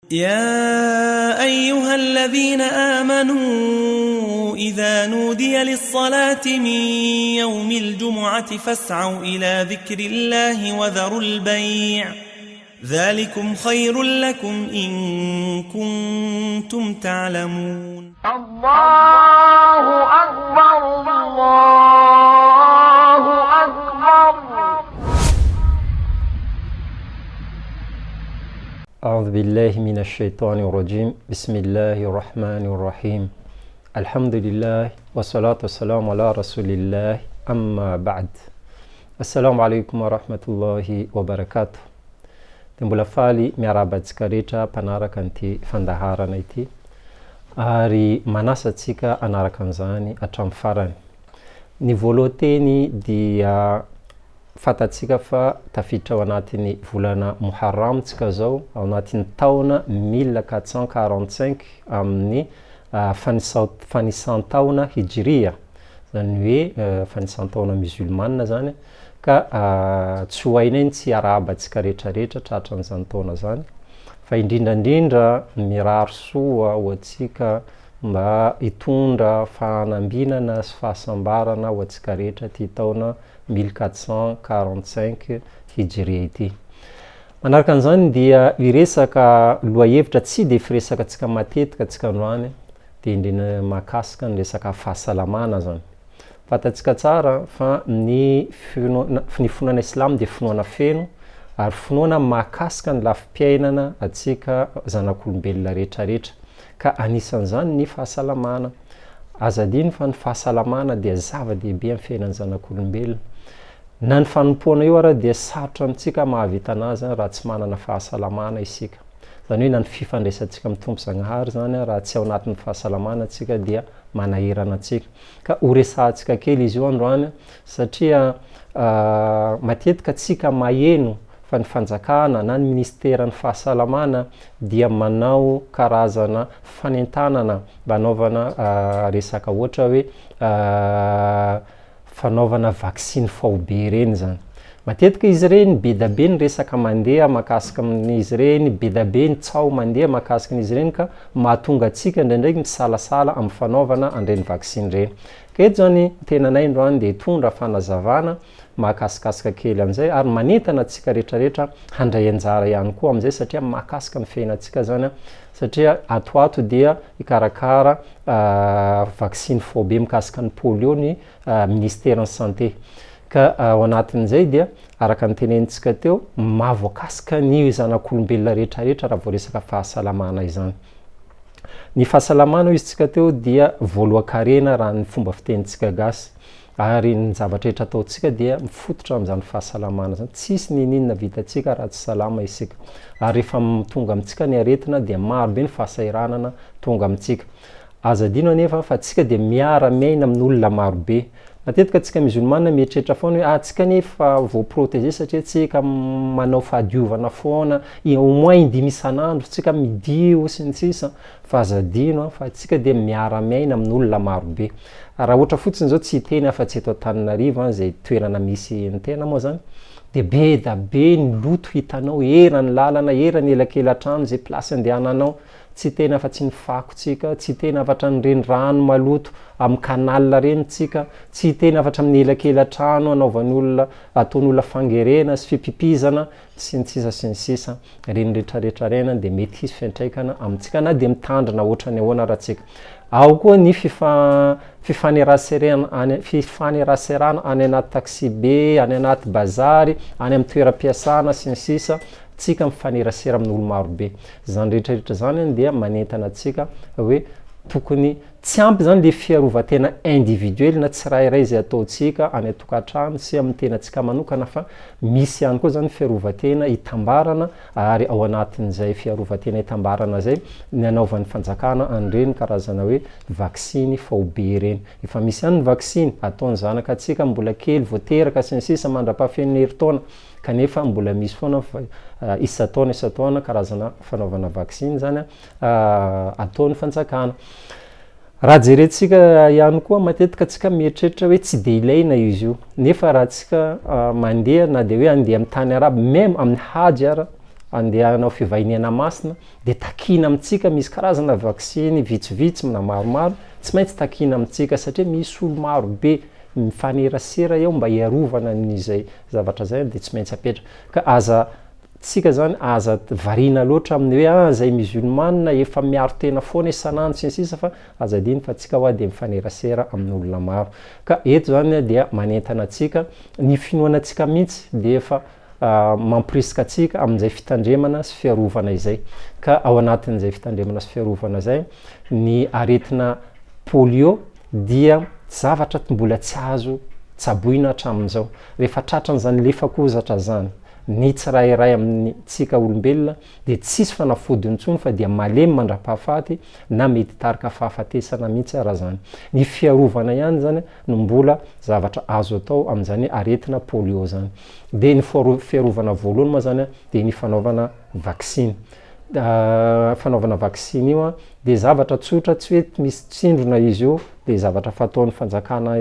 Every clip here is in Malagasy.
يا أيها الذين آمنوا إذا نودي للصلاة من يوم الجمعة فاسعوا إلى ذكر الله وذروا البيع ذلكم خير لكم إن كنتم تعلمون. الله أكبر الله أكبر. أعوذ بالله من الشيطان الرجيم. بسم الله الرحمن الرحيم. الحمد لله والصلاة والسلام على رسول الله أما بعد. السلام عليكم ورحمة الله وبركاته. Dia mbola faly miarahaba antsika rehetra mpanaraka an'ity fandaharana ity ary manasa antsika hanaraka an'izany hatramin'ny farany. Ny voalohan-teny dia fantatsika fa tafiditra ao anatin'ny volana Muharram tsika zao, ao anatin'ny taona 1445 amin'ny fanisan-taona Hijriya, zany hoe fanisan-taona musulmane zany, ka tsy ho hainay ny tsy hiarahaba antsika rehetra rehetra tratran'izany taona zany, fa indrindra indrindra mirary soa ho antsika mba hitondra fanambinana sy fahasambarana ho antsika rehetra ity taona 1445 Hijriya ity. Manaraka an'izany dia hiresaka lohahevitra tsy dia firesakantsika matetika antsika androany, dia indrindra mahakasika ny resaka fahasalamana izany. Fantatsika tsara fa ny finoana ny finoana silamo dia finoana feno ary finoana mahakasika ny lafim-piainana antsika zanak'olombelona rehetra rehetra ka anisan'izany ny fahasalamana. Aza adino fa ny fahasalamana dia zava-dehibe amin'ny fiainan'ny zanak'olombelona. Na ny fanompoana io ara dia sarotra amintsika mahavita anazy raha tsy manana fahasalamana isika. Izany hoe na ny fifandraisantsika amin'ny Tompo Zagnahary izany raha tsy ao anatin'ny fahasalamana antsika dia manahirana antsika. Ka ho resahantsika kely izy io androany satria matetika tsika maheno fa ny fanjakana na ny minisiteran'ny fahasalamana dia manao karazana fanentanana mba hanaovana resaka ohatra hoe fanaovana vaksiny faobe ireny izany. Matetika izy ireny be da be ny resaka mandeha mahakasika amin'izy ireny, be da be ny tsaho mandeha mahakasika an'izy ireny ka mahatonga antsika indraindray misalasala amin'ny fanaovana an'ireny vaksiny ireny. Ka eto izany ny tenanay androany dia hitondra fanazavana mahakasikasika kely an'izay ary manentana antsika rehetrarehetra handray anjara ihany koa amin'izay satria mahakasika ny fiainantsika izany satria ato ho ato dia hikarakara vaksiny faobe mikasika ny polio ny ministeran'ny santé. Ka ao anatin'izay dia araka ny tenenintsika teo, mahavoakasika ny zanak'olombelona rehetrarehetra raha vao resaka fahasalamana izany. Ny fahasalamana hoy isika teo dia voalohan-karena raha ny fomba fitenintsika gasy. Ary ny zavatra rehetra ataontsika dia mifototra amin'izany fahasalamana izany. Tsisy n'inon'inona vitantsika raha tsy salama isika. Ary rehefa tonga amintsika ny aretina dia maro be ny fahasahiranana tonga amintsika. Aza adino anefa fa tsika dia miara miaina amin'olona maro be. Matetika tsika musulmana mieritreritra foana hoe ah tsika anie efa voa protéger satria tsika manao fahadiovana foana, au moins indimy isan'andro tsika midio sy ny sisa fa aza adino fa tsika dia miara miaina amin'olona maro be. Raha ohatra fotsiny izao tsy hiteny afa-tsy eto Antananarivo an, izay toerana misy ny tena moa zany, dia be da be ny loto hitanao eran'ny lalana, eran'ny elakela-trano izay place andehananao. Tsy hiteny afa-tsy ny fako tsika, tsy hiteny afatra an'ireny rano maloto amin'ny canal ireny tsika, tsy hiteny afatra amin'ny elakela-trano anaovan'ny olona, ataon'olona fangerena sy fipipizana sy ny sisa sy ny sisa. Ireny retraretra ireny dia mety hisy fiantraikana amintsika na dia mitandrina ohatran'ny ahoana ara tsika. Ao koa ny fifa, fifaneraserena any, fifaneraserana any anaty taxi-be, any anaty bazary, any amin'ny toeram-piasana sy ny sisa, tsika mifanerasera amin'olo maro be. Izany rehetra rehetra izany dia manentana antsika hoe tokony tsy ampy izany le fiarovan-tena individuel na tsirairay izay ataontsika any an-tokantrano sy amin'ny tenantsika manokana fa misy ihany koa izany fiarovan-tena itambarana ary ao anatin'izay fiarovan-tena itambarana izay ny anaovan'ny fanjakana an'ireny karazana hoe vaksiny faobe ireny. Efa misy ihany ny vaksiny ataon'ny zanaka antsika mbola kely vao teraka sy ny sisa mandra-pahafeno herintaona. Kanefa mbola misy foana isan-taona isan-taona karazana fanaovana vaksiny izany ataon'ny fanjakana. Raha jerentsika ihany koa matetika tsika mieritreritra hoe tsy dia ilaina izy io. Nefa raha tsika mandeha na dia hoe handeha amin'ny tany arabo même amin'ny hajj ara. andeha hanao fivahiniana masina dia takiana amintsika misy karazana vaksiny vitsivitsy na maromaro tsy maintsy takiana amintsika satria misy olo maro be mifanerasera eo mba hiarovana an'izay zavatra zay dia tsy maintsy apetraka ka aza tsika zany aza variana loatra amin'ny hoe ah zay musulmane efa miaro tena foana isan'andro sy ny sisa fa aza adino fa tsika hoa dia mifanerasera amin'olona maro ka eto zany dia manentana antsika ny finoana antsika mihitsy dia efa mamporisika antsika amin'izay fitandremana sy fiarovana izay. Ka ao anatin'izay fitandremana sy fiarovana izay, ny aretina polio dia zavatra mbola tsy azo tsaboina hatramin'izao. Rehefa tratran'izany lefakozatra izany ny tsirairay amintsika olombelona dia tsisy fanafody intsony fa dia malemy mandra-pahafaty na mety hitarika fahafatesana mihitsy ara izany. Ny fiarovana ihany izany no mbola zavatra azo atao amin'izany aretina polio izany. Dia ny fiarovana voalohany moa izany dia ny fanaovana vaksiny. Fanaovana vaksiny io dia zavatra tsotra tsy hoe misy tsindrona izy io dia zavatra fataon'ny fanjakana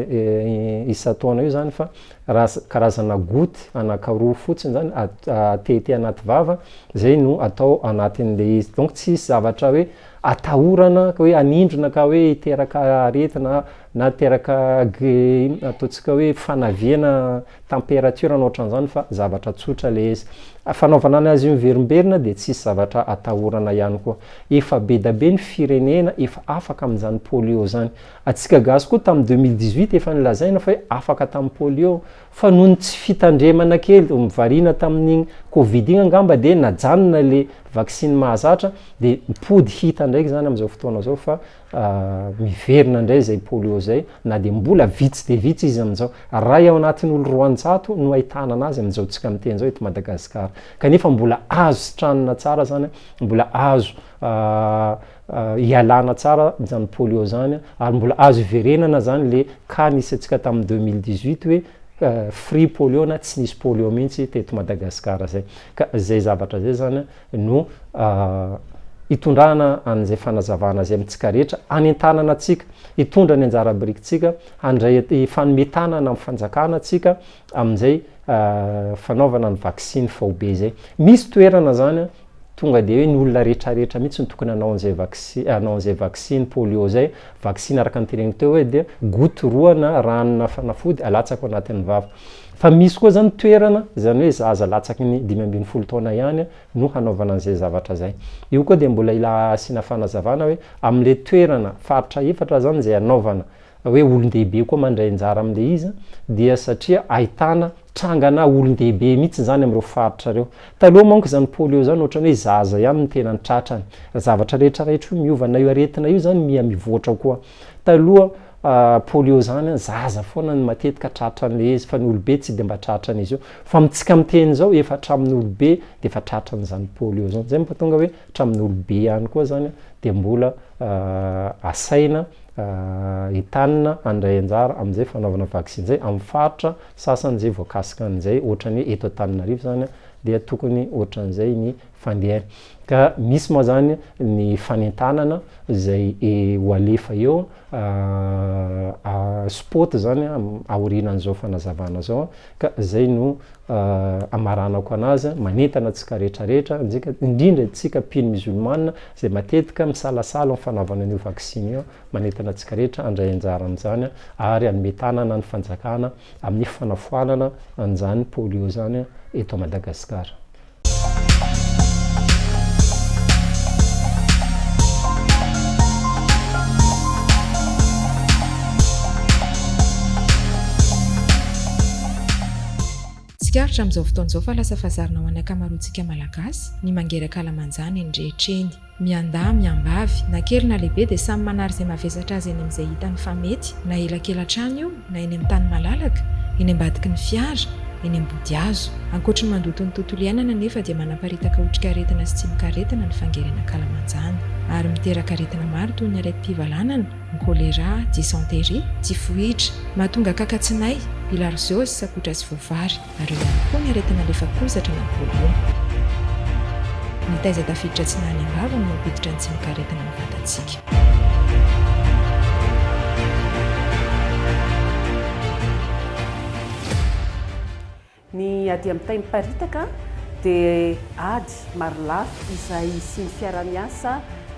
isan-taona io izany fa raha karazana goutte anankiroa fotsiny izany atete anaty vava izay no atao anatin'ilay izy. Donc tsisy zavatra hoe atahorana ka hoe hanindrona ka hoe hiteraka aretina na hiteraka ataontsika hoe fanaviana température na ohatran'izany fa zavatra tsotra ilay izy. Fanaovana anazy io miverimberina dia tsisy zavatra atahorana ihany koa. Efa be da be ny firenena efa afaka amin'izany polio izany. Antsika gasy koa tamin'ny 2018 efa nolazaina fa hoe afaka tamin'ny polio fa noho ny tsy fitandremana kely, variana tamin'iny covid iny angamba dia najanona ilay vaksiny mahazatra dia mipody hita ndraiky izany amin'izao fotoana izao fa miverina indray izay polio izay na dia mbola vitsy dia vitsy izy amin'izao. Ray ao anatin'ny olo 200 no ahitana anazy amin'izao tsika miteny izao eto Madagasikara. Kanefa mbola azo sitranina tsara izany, mbola azo ialana tsara izany polio izany ary mbola azo iverenana izany le cas nisy antsika tamin'ny 2018 hoe free polio na tsy nisy polio mihitsy teto Madagasikara izay. Ka izay zavatra izay izany no hitondrana an'izay fanazavana izay amintsika rehetra, hanentanana antsika, hitondra ny anjara birikintsika, handray hifanome tanana amin'ny fanjakana antsika amin'izay fanaovana ny vaksiny faobe izay. Misy toerana izany tonga dia hoe ny olona rehetrarehetra mihitsy no tokony hanao an'izay vaksi- hanao an'izay vaksiny polio izay, vaksiny araka ny teneniko teo hoe dia goutte roa na ranona fanafody alatsaka ao anatin'ny vava. Fa misy koa zany toerana, izany hoe zaza latsaky ny 15 taona ihany no hanaovana an'izay zavatra izay. Io koa dia mbola ila asiana fanazavana hoe amin'ilay toerana, faritra efatra zany izay hanaovana hoe olon-dehibe koa mandray anjara amin'ilay izy dia satria ahitana trangana olon-dehibe mihitsy izany amin'ireo faritra ireo. Taloha manko izany polio izany ohatran'ny hoe zaza ihany no tena tratrany. Zavatra rehetra rehetra io miova, na io aretina io zany miha mivoatra koa. Taloha polio zany zaza foana no matetika tratran'ilay izy fa ny olobe tsy dia mba tratran'izy io. Fa amintsika miteny izao efa hatramin'ny olobe dia efa tratran'izany polio izany. Izay mampatonga hoe hatramin'ny olobe ihany koa zany dia mbola asaina entanina handray anjara amin'izay fanaovana vaksiny izay amin'ny faritra sasany izay voakasika an'izay ohatran'ny hoe eto Antananarivo zany dia tokony ohatran'izay ny fandehany. Ka misy moa zany ny fanentanana izay ho alefa eo spot zany aorianan'izao fanazavana zao ka zay no amaranako anazy, manentana antsika rehetra rehetra indrindra antsika mpino musulmane izay matetika misalasala amin'ny fanaovana an'io vaksiny io, manentana antsika rehetra handray anjara amin'izany ary hanome tanana ny fanjakana amin'ny fanafoanana an'izany polio izany eto Madagasikara. Tsikaritra amin'izao fotoana izao fa lasa fahazarana ho an'ny ankamaroantsika Malagasy ny mangeraka alamanjana eny rehetra eny. Miandahy, miambavy, na kely na lehibe dia samy manary izay mavesatra azy eny amin'izay hitany fa mety, na elakelatrano io, na eny amin'ny tany malalaka, eny ambadiky ny fiara, eny am-bodihazo. Ankoatry ny mandoto ny tontolo iainana anefa dia manaparitaka otrikaretina sy tsimokaretina ny fangerena ankalamanjana. Ary miteraka aretina maro toy ny aretim-pivalanana, ny choléra, dysenterie, tifoidra. Mahatonga kakatsinay, bilharziose, sakotra sy voavary. Ary eo ihany koa ny aretina lefakozatra na polio. Ny taiza tafiditra tsy naha any am-bava no mampiditra ny tsimokaretina amin'ny vatantsika. Ny ady amin'ny tay miparitaka. dia ady marolafy izay hisian'ny fiarahamiasa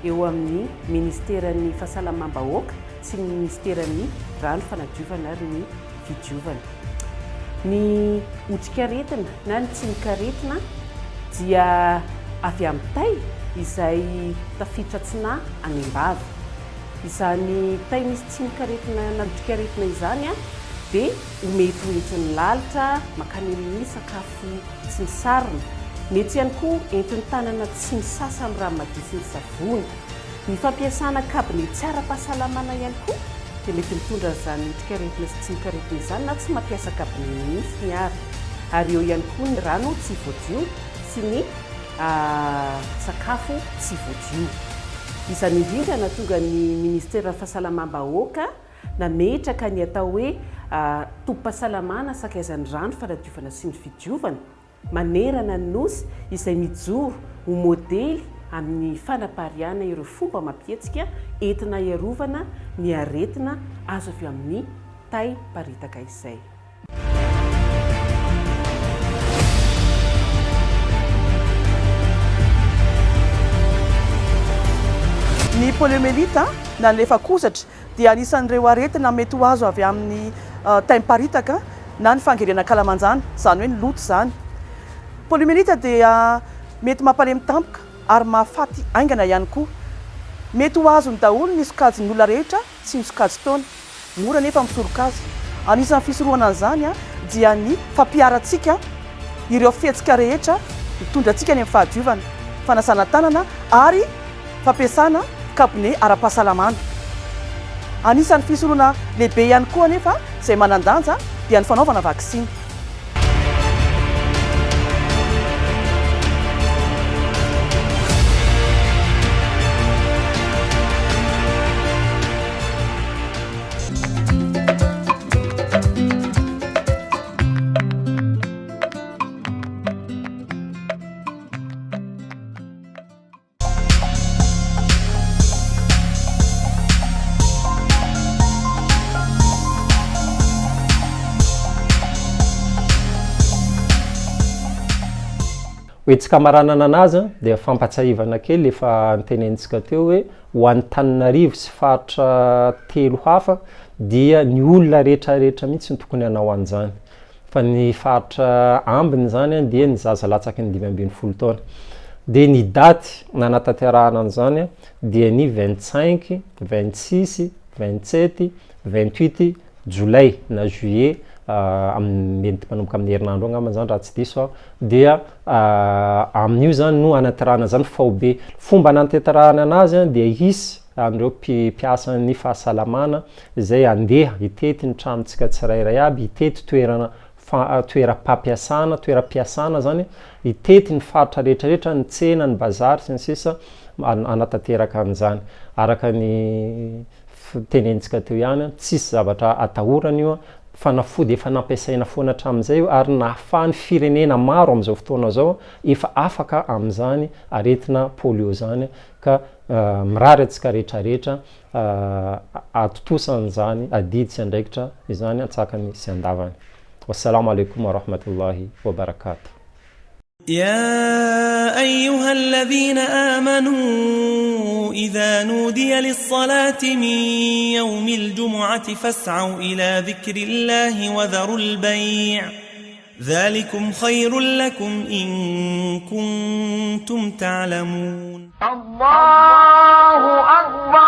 eo amin'ny Ministeran'ny Fahasalamam-bahoaka sy ny Ministeran'ny Rano, Fanadiovana ary ny Fidiovana. Ny otrikaretina na ny tsimokaretina dia avy amin'ny tay izay tafiditra tsy nahy any am-bava. Izany tay misy tsimokaretina na otrikaretina izany dia ho mety ho entin'ny lalitra mankany amin'ny sakafo tsy misarona. Mety ihany koa entin'ny tanana tsy misasa amin'ny rano madio sy ny savony. Ny fampiasana kabone tsy ara-pahasalamana ihany koa dia mety mitondra an'izany otrikaretina sy tsimokaretina izany na tsy mampiasa kabone mihitsy ary. Ary eo ihany koa ny rano tsy voadio sy ny sakafo tsy voadio. Izany indrindra nahatonga ny Ministeran'ny Fahasalamam-bahoaka nametraka ny atao hoe tobim-pahasalamana sakaizan'ny rano fanadiovana sy ny fidiovana manerana ny Nosy izay mijoro ho modely amin'ny fanapariahana ireo fomba amam-pihetsika entina hiarovana ny aretina azo avy amin'ny tay paritaka izay. Ny poliomyélite na ny lefakozatra dia anisan'ireo aretina mety ho azo avy amin'ny tay miparitaka na ny fangerena ankalamanjana, izany hoe ny loto izany. Poliomyélite dia mety mampalemy tampoka ary mahafaty haingana ihany koa. Mety ho azony daholo ny sokajin'olona rehetra sy ny sokajin-taona. Mora anefa misoroka azy. Anisan'ny fisorohana an'izany dia ny fampiharantsika ireo fihetsika rehetra mitondra antsika any amin'ny fahadiovana, fanasana tanana ary fampiasana kabone ara-pahasalamana. Anisan'ny fisorohana lehibe ihany koa anefa izay manan-danja dia ny fanaovana vaksiny. Ho hetsika hamaranana anazy dia fampatsiahivana kely efa notenenintsika teo hoe ho an'i Tananarivo sy faritra telo hafa dia ny olona rehetra rehetra mihitsy no tokony hanao an'izany. Fa ny faritra ambiny izany dia ny zaza latsaky ny 15 taona. Dia ny daty nanatanterahana an'izany dia ny 25, 26, 27, 28 jolay na juillet amin'ny mety manomboka amin'ny herinandro eo angamba izany raha tsy diso aho dia amin'io izany no hanaterahana izany faobe. Fomba hanatanterahana anazy dia hisy an'ireo mpiasan'ny fahasalamana izay handeha hitety ny tranontsika tsirairay aby, hitety toerana toeram-pampiasana, toeram-piasana zany, hitety ny faritra rehetra rehetra, ny tsena, ny bazary sy ny sisa hanatanteraka an'izany. Araka ny tenenintsika teo ihany, tsisy zavatra atahorana io, fanafody efa nampiasaina foana hatramin'izay io ary nahafahan'ny firenena maro amin'izao fotoana izao efa afaka amin'izany aretina polio izany ka mirary antsika rehetra rehetra hahatontosa an'izany adidy sy andraikitra izany antsakany sy andavany. Wassalamo alaikum wa rahmatullahi wa barakatuh. يا أيها الذين آمنوا إذا نودي للصلاة من يوم الجمعة فاسعوا إلى ذكر الله وذروا البيع ذلكم خير لكم إن كنتم تعلمون الله أكبر.